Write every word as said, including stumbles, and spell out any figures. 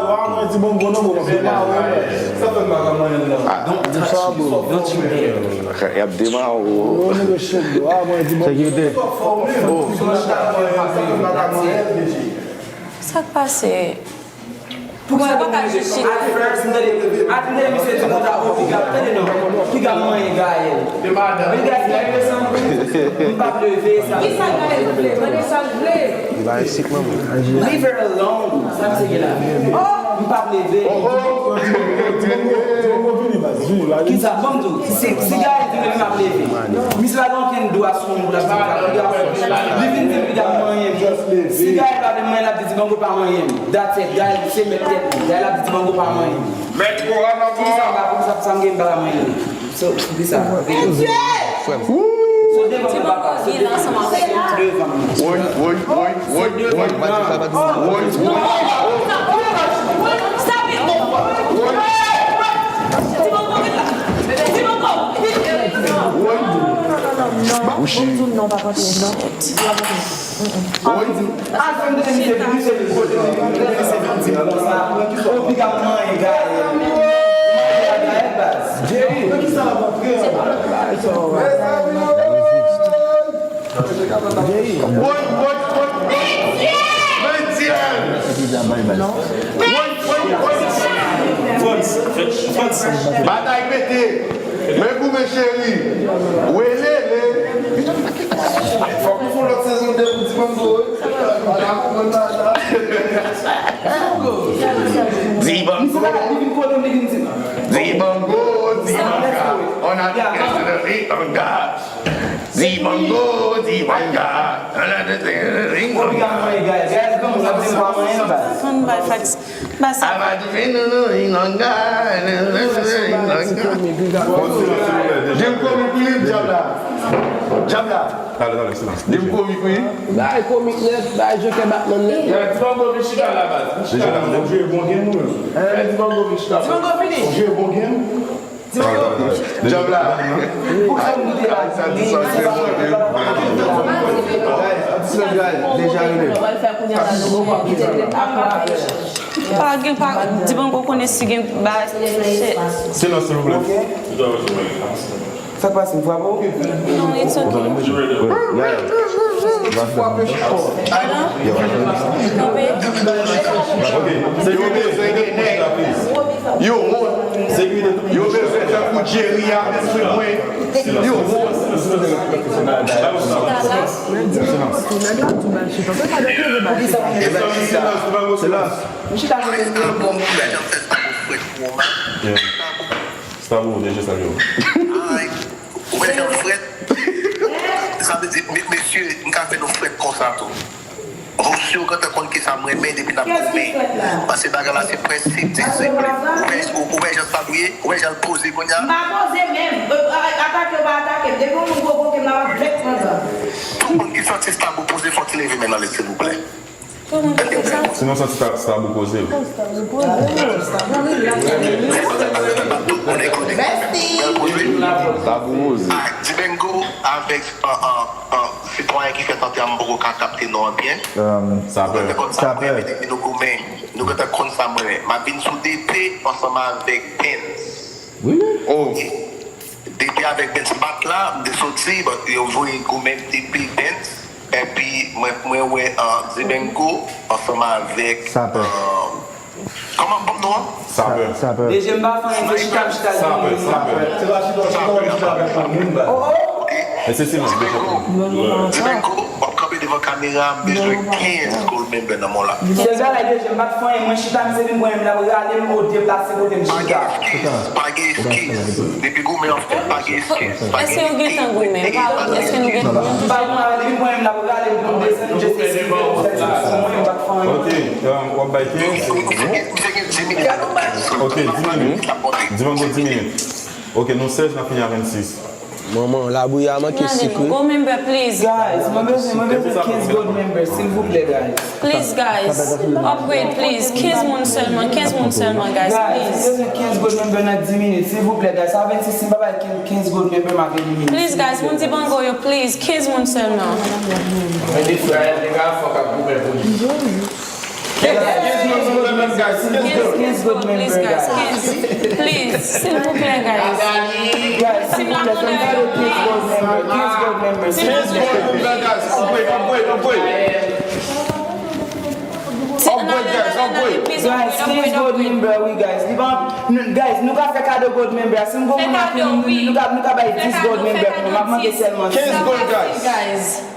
Ah, mwen di bon, bon, non, bon, bon, bon, bon, bon. Sa fè m pa ka manyen l, non. Don't touch me. Don't you dare. Y ap demare w. Yo, nèg yo shake, bro. Ah, mwen di bon. Sekirite. Sa k pase? Pou mwen pa ka jis chita. At first, m tande, at first, misye di konsa, oh, piga, tande non, piga manyen Gaëlle. Men Gaëlle, Gaëlle, m p ap leve sa. Kisa Gaëlle vle? Mande sa l vle. Li ba isit, manman. Leave her alone. Sa misye gen la. M p ap leve. Kisa? Ban m di w, si, si Gaëlle di menm m ap leve. Misye pa gen okenn dwa sou moun pou l ap di konsa. Li vin di m piga manyen m. Si Gaëlle pa vle manyen l, l ap di Dibango pa manyen m. That's it. Gaëlle se mèt tèt li. Gaëlle ap di Dibango pa manyen m. Mèt kò a nan kò a. Poukisa m pa, poukisa sa m gen m pa ka manyen li? So, poukisa? Frè m. So, devan mwen papa. Se devan mwen. Devan mwen. Woy, woy, woy, woy, woy. Woy, woy. Stop it! Woy. Woy. Ba ou cheri. Woy. Al fè m tande misye, misye vin kote m, misye vin di m konsa, o piga manyen Gaëlle. Manyen Gaëlle, baz. Jerry, nan kisa w ap antre an? Jerry. Woy, woy, woy. Mentyè! Woy, woy, woy. Batay pete. Men goumen cheri. Welele. Fòk nou fè yon lòt sezon de pou Dibango, wi. Dibango. Dibango, Dibanga. On a Dibanga. Dibango, Dibanga. On a Dibanga. Sa konn bay fax. Ba sa. Aba di fin nou nou Dibanga. Dibanga. Gen komik wi, dyab la. Dyab la. Talè, talè, silans. Gen komik wi. Bay komik nèt, bay jokè Batman nèt. Dibango vin chita la, baz. Deja la, m jwe bon game, mwen. Dibango vin chita. Dibango fini. Jwe bon game. Dibango. Dyab la. Pou sa m goute la. Sa di sa, se bon game. Guys, guys, deja rele. Pa gen, pa, Dibango konnen si gen ba. Silans, silvouplè. Sa k pase, m frape w? Non, it's okay. Pardon? Kanpe. Yo bezwen gen nèg. Yo wont. Yo bezwen tankou Jerry a, mesye mwen. Yo wont. Silans. Silans. Silans. Yeah. Stavo, deje salye w. Ay, ou wè jan m frèt? Sa vle di, me-, mesye, m ka fè nou frèt konsa tou. Bon, si w gentan konn kisa m renmen depi n ap goumen. Paske bagay la se prensip, disiplin. Ou wè, ou, ou wè jan sa dwe ye? Ou wè jan l poze kounye a? M pa poze menm. Euh, atake ou pa atake m. Depi yon moun pwovoke m, m ap vèk pran zam. Tout moun ki santi Stavo poze, fò ti leve men nan lè, silvouplè. Sinon, sa ti ta, ti ta bou koze. Ta bou koze. Ak Dibengo avèk, an, an, an, sitwayen ki fèt antè a, m poko ka kapte non an byen. Sapè. Sapè. Nou gentan konn sa mwen renmen. M ap vin sou D P ansanm avèk Pens. Wi. Oh. D P avèk Benz bat la, m te soti, but yo voye goumen D P Benz, epi mwen, mwen wè, uh, Dibengo ansanm avèk, Sapè. Uh, kòman bon non an? Sapè. Sapè. D J m pa fè anyen, se chita m chita l. Sapè, sapè. Se pa chita, chita, chita avèk yon moun, ba. Oh, oh. Ok. E se silans, Dibengo, w ap kanpe devan kamera, m bezwen kenz gold member nan men w la. Sèl bagay, D J m pa t fè anyen, mwen chita, misye vin pran m, l ap rale m, o deplase kote m chita. Pa gen eskiz. Pa gen eskiz. Depi goumen an fèt, pa gen eskiz. Pa gen eskiz. Èske yo gentan goumen? Èske nou gentan goumen? M pa goumen avè l, depi goumen m la pou rale m pou m desann, just eskize m, sèl sa, mwen, m pa t fè anyen. Ok, um, w ap bay kenz? Ok, dis minit. Dibango, dis minit. Ok, nou sèz, n ap fini a vennsis. Manman, labouyi a manke sik wi. Go member, please. Guys, mwen bezwen, mwen bezwen kenz gold member, silvouplè, guys. Please, guys. Upgrade, please. Kenz moun sèlman, kenz moun sèlman, guys, please. Guys, mwen bezwen kenz gold member nan dis minit, silvouplè, guys. Sa vennsis, si m pa bay kenz, kenz gold member, m ap elimine. Please, guys, moun Dibango yo, please, kenz moun sèlman. Men de frè, nèg a fò k ap goumen pou li. Kenz moun sèlman. Guys, kenz gold. Kenz gold member, guys. Please, silvouplè, guys. Guys, silvouplè, fè m gade kenz gold member. Kenz gold member, silvouplè. Kenz gold member, guys. Upgrade, upgrade, upgrade. Upgrade, guys, upgrade. Guys, kenz gold member, wi, guys. Li pa, n-, guys, nou ka fè kado gold member. Si m gon moun la pou nou, nou ka, nou ka bay dis gold member pou nou. M ap mande sèlman kenz gold, guys.